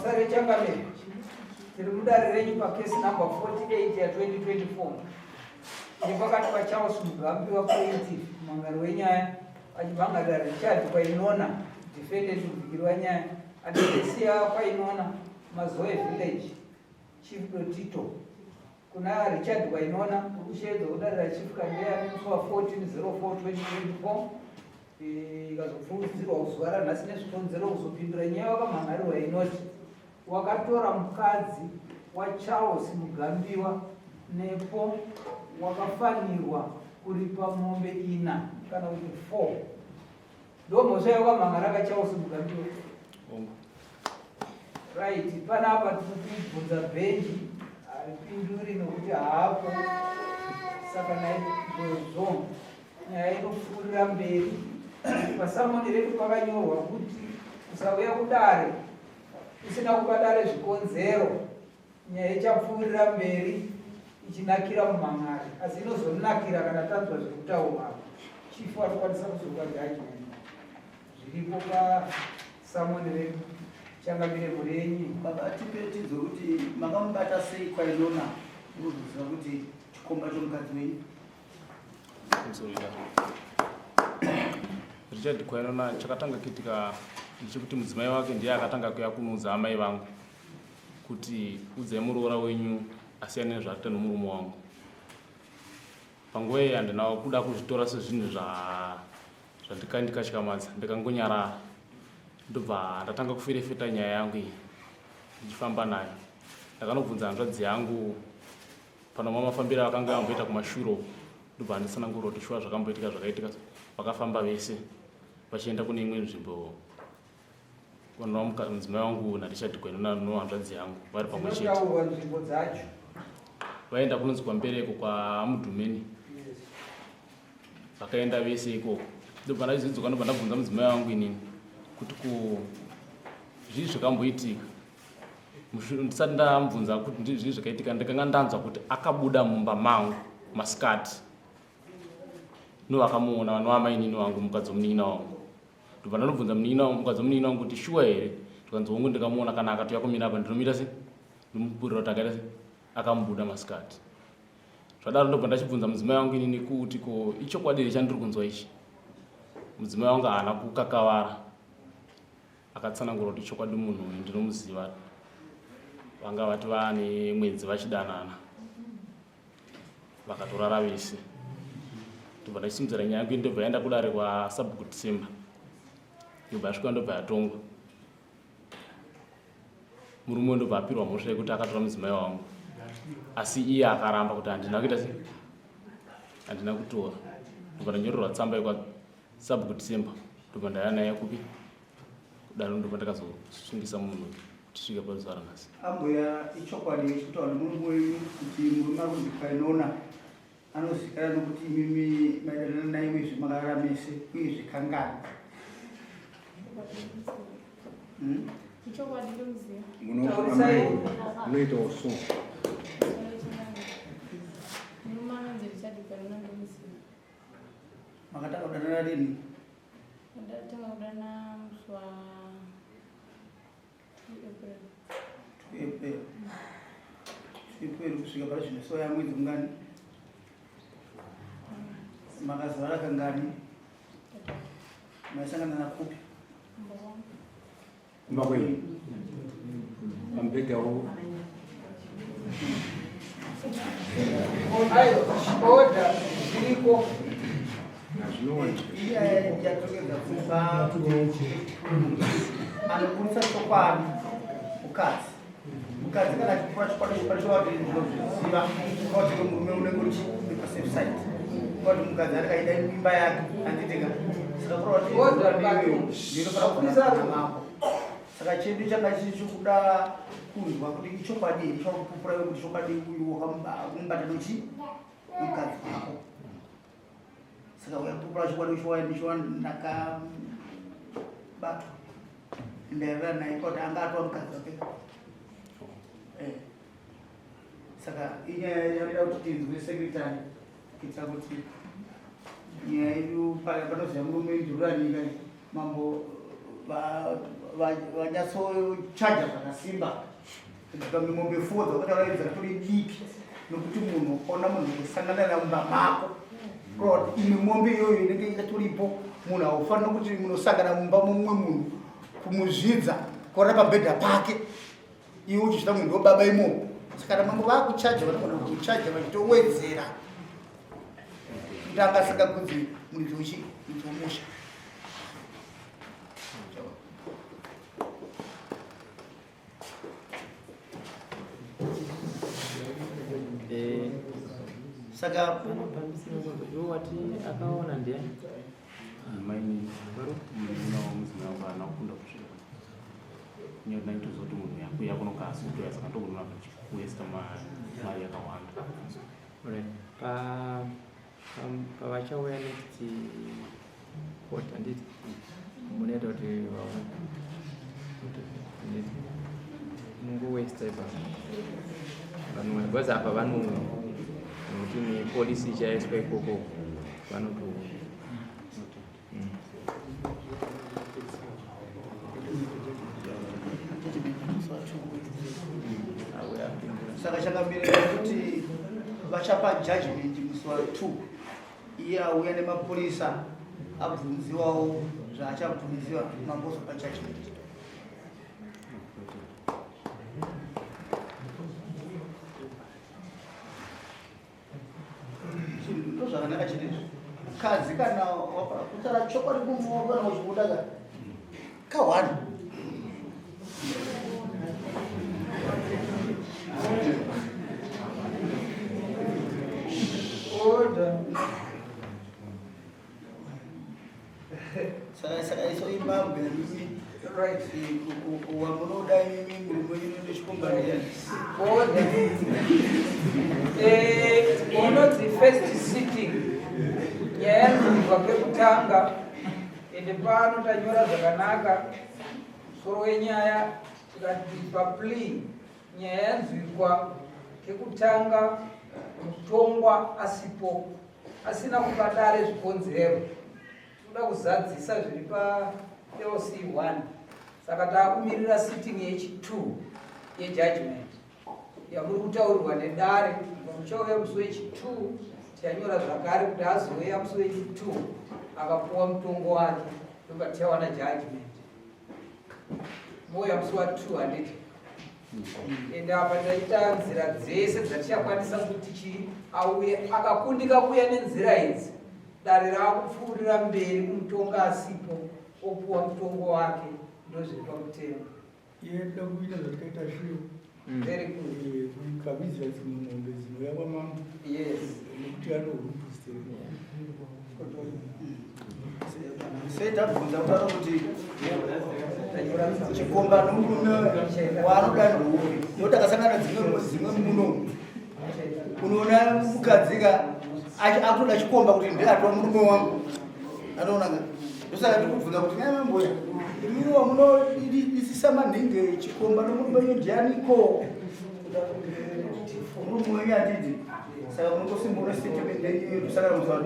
Pamusare changamire, tiri mudare renyu pakesi number 48 ya2024 iri pakati paCharles Mugambi waplaintiff mumangari wenyaya achimhangarira Richard Kwainona defendant mubikiri wenyaya adhiresi yaKwainona Mazoe Village Chief Dotito. Kuna Richard Kwainona uri kusheedzwa kudare raChief Kandeya nemusi wa 14/04/2024 ikazopfuudzirwa kuzuva ranhasi nezvikonzero kuzopindura nyaya wakamhan'arirwa inoti wakatora mukadzi waCharles Mugambiwa nepo wakafanirwa kuripa mombe ina kana kuti 4 ndo mhosva yawakamhan'ara kaCharles Mugambiwa. Right, panapa tiri kubvunza bhenji haripinduri nokuti haapo, saka naizvozvo nyaya inopfuurira mberi. Pasamoni redu pakanyorwa kuti kusauya kudare usina kupa dare zvikonzero, nyaya ichapfuurira mberi ichinakira mumhan'ari, asi inozonakira kana tanzwa zviri kutaurwa apa. Chifu anokwanisa kuzopa judgment zviripo pasamoni redu. Changamire mhuri yenyu. Baba tipe tinzwe kuti makamubata sei kwaIlona munozoziva kuti chikomba chomukadzi wenyu. Richard Kwainona chakatanga kuitika ndechekuti mudzimai wake ndiye akatanga kuya kunoudza amai vangu kuti udzai muroora wenyu asiyane nezvaarikuita nomurume wangu. Panguva iyi handina kuda kuzvitora sezvinhu zvandikandikatyamadza, ndikangonyarara ndobva ndatanga kuferefeta nyaya yangu iyi ndichifamba nayo. Ndakanobvunza hanzvadzi yangu panoma mafambiro akanga amboita kumashure uku, ndobva anditsanangurira kuti shuwa zvakamboitika zvakaitika, vakafamba vese vachienda kune imwe nzvimbo mudzimai wangu naRichard Gweno nohanzvadzi yangu vari pamwe chete. Dzinotaurwa nzvimbo dzacho. Vaenda kunonzi kwaMbereko kwaMudhumeni, vakaenda vese ikoko. Ndobva ndazvidzoka, ndobva ndabvunza mudzimai wangu inini kuti ko zvii zvakamboitika. Ndisati ndamubvunza kuti zvii zvakaitika, ndakanga ndanzwa kuti akabuda mumba mangu masikati novakamuona vanova amainini wangu mukadzi wemunin'ina wangu. Ndobva ndanobvunza munin'ina wangu, mukadzi wemunin'ina wangu kuti shuwa here? Zvikanzi hongu, ndikamuona kana akatouya kumira apa ndinomira se ndomupurira kuti akaita se akamubuda masikati. Zvadaro ndobva ndachibvunza mudzimai wangu inini kuti ko ichokwadi here chandiri kunzwa ichi? Mudzimai wangu haana kukakavara, akatsanangura kuti chokwadi munhu uyu ndinomuziva, vanga vati vane mwedzi vachidanana. Vakatorara vese, ndobva ndachisimudzira nyaya yangu ndobva yaenda kudare kwasabhuku December, ndobva yasvika ndobva yatongwa. Murume ndobva apirwa mhosva yekuti akatora mudzimai wangu, asi iye akaramba kuti handina kuita se handina kutora. Ndobva ndanyorerwa tsamba yekwasabhuku December, ndobva ndaya naye kupi kudaro, ndobva ndakazosungisa munhu tisvike pazuva ranhasi. Ambuya, ichokwadi chekutaura nemurume wenyu kuti murume ari kunzi Kainona anozikanwa nokuti imimi maidanana naye uyezve makarara mese uyezve kangani? Hmm? Ichokwadi ndomuziva. Taurisai. Munoitawo so. Murume anonzi Richard Kainona ndomuziva. Makatanga kudanana rini? Ndatanga kudanana musi wa 2 April. 2 April. 2 April kusvika pari zvino so yamwedzi mungani? Makazvara kangani? Maisangana nakupi? Kumba kwenyu. Pamubhedha wo. Aiwa, order zviriko. Inyaya yatogeza kuba anoburitsa chokwadi mukadzi. Mukadzi kana achipura chokwadi chokwadi chokwadi ndinozviziva kuti murume unenge uri uri pasafe side. Kuti mukadzi anenge aida imba yake handiti ka. Saka kureva kuti Order bato. ndinofanira kuona mambo. Saka chedu changa chiri chokuda kunzwa kuti ichokwadi here chakupupura iwe kuti chokwadi uyu wakamubata nochi mukadzi wako. Saka uyapupura chokwadi chokwadi ndicho ndakabatwa ndairara naye kuti anga atwa mukadzi wake. Eh. Saka inyaya yanoda kuti tinzwe secretary kuitira kuti nyaya yedu panoziva murume ndururani mambo Vanyatsochaja zvakasimba kuti mombe four dzakataura dzakatori diki nokuti munhu ukaona munhu kusangana namumba mako kureva kuti imwe mombe iyoyo inenge ikatoripo munhu haufanira kuti munosangana mumba mumwe munhu kumuzvidza kurara pabhedha pake iwe uchizvita munhu ndobaba imomo. Saka kana mambo vakuchaja vanogona kuchaja vachitowedzera kuti anga asingakudzi muridzi wechi muridzi wemusha. Saka wati akaona ndiani? Maini munin'ina wamudzimai wangu haana kukunda kusvika nyaya ndaitozoti munhu yakuya kunokasi kutoya saka ndokunoona kuwesta mari yakawanda. Alright. Pavachauya next court, handiti munoita kuti vaone handiti mungowaste ipapo vanouya because apa vanouya nokuti nepolisi ichaiswa ikoko vanotouya. Saka chakamirira kuti vachapa judgment musi wa 2 iye auya nemapurisa abvunziwawo zvaachabvunziwa mambozopa judgment. Ndozvakanaka chete izvi. Mukadzi kana kutaura chokwadi kumuoko kana uchibuda ka kahwani. Order. Saka iso imambe mimi Right. wamunoda imimi murume wenyu nechikomba. Order. Unonzi first sitting nyaya yanzwikwa kekutanga ende pano tanyora zvakanaka musoro wenyaya tikati paplea nyaya yanzwikwa kekutanga mutongwa asipo asina kupa dare zvikonzero. Toda kuzadzisa zviri pa LC1 saka taakumirira sitting yechi2 yejudgment yamuri kutaurirwa nedare. Muchauya musi wechi2 tichanyora zvakare kuti azouya musi wechi2 akapuwa mutongo wake ndobva tichawana judgment. Mouya musi wa2 handiti? Ende apa taita nzira dzese dzatichakwanisa kuti chi auye. Akakundika kuuya nenzira idzi, dare raakupfuurira mberi kumutonga asipo opuwa mutongo wake. Ndozviri pamutemo. Yeda kuita zvatikaita shuyo. Very good. Kukamidzira dzimwe mombe dzinouya kwamambo nekuti anohurupusite. Sei tabvunza kutaura kuti chikomba nomurume waanoda ndoupi nokuti akasangana dzimwe muno unoona mukadzi ka akutoda chikomba kuti ndiatwa murume wangu anoona ka. Ndosaka tikubvunza kuti nyaya mamboya imimi wamunodisisa maningi chikomba nomurume wenyu ndianiko? Murume wenyu handidi. Saka munongosimba une statement yenyu ndosaka musi wa 2.